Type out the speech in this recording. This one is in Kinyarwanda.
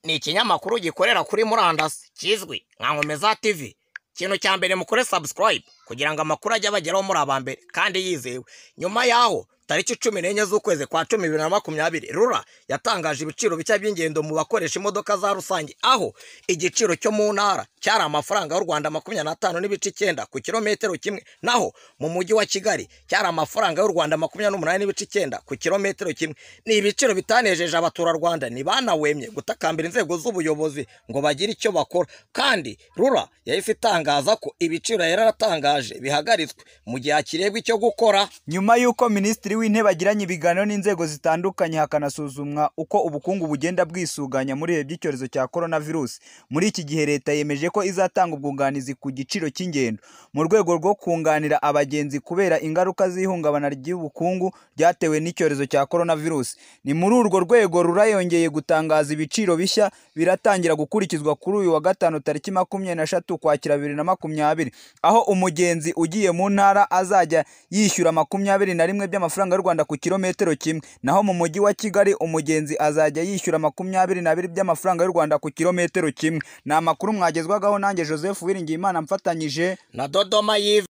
Ni ikinyamakuru gikorera kuri murandasi kizwi nka Nkomeza TV. Ikintu cya mbere, mukore subscribe kugira ngo amakuru ajye abageraho muri aba mbere kandi yizewe. Nyuma yaho, tariki 14 z'ukwezi kwa 10 2020, RURA yatangaje ibiciro bishya by'ingendo mu bakoresha imodoka za rusange, aho igiciro cyo mu ntara cyari amafaranga y'u Rwanda 25.9 ku kilometero kimwe, naho mu mujyi wa Kigali cyari amafaranga y'u Rwanda 28.9 ku kilometero kimwe. Ni ibiciro bitanejeje abaturarwanda, ntibanahwemye gutakambira inzego z'ubuyobozi ngo bagire icyo bakora. Kandi RURA yahise itangaza ko ibiciro yari yaratangaje bihagaritswe mu gihe hakirebwa icyo gukora. Nyuma y'uko Minisitiri w'Intebe agiranye ibiganiro n'inzego zitandukanye, hakanasuzumwa uko ubukungu bugenda bwisuganya muri ibihe by'icyorezo cya coronavirus, muri iki gihe leta yemeje ko izatanga ubwunganizi ku giciro cy'ingendo mu rwego rwo kunganira abagenzi kubera ingaruka z'ihungabana ry'ubukungu ryatewe n'icyorezo cya coronavirus. Ni muri urwo rwego RURA yongeye gutangaza ibiciro bishya biratangira gukurikizwa kuri uyu wa gatanu, tariki 23 Ukwakira 2020, aho umugenzi ugiye mu ntara azajya yishyura 21 by'amafaranga y'u Rwanda ku kilometero kimwe, naho mu mujyi wa Kigali umugenzi azajya yishyura 22 by'amafaranga y'u Rwanda ku kilometero kimwe. Ni amakuru mwagezwagaho nanjye Joseph Uwiringiyimana mfatanyije na Dodoma Yive.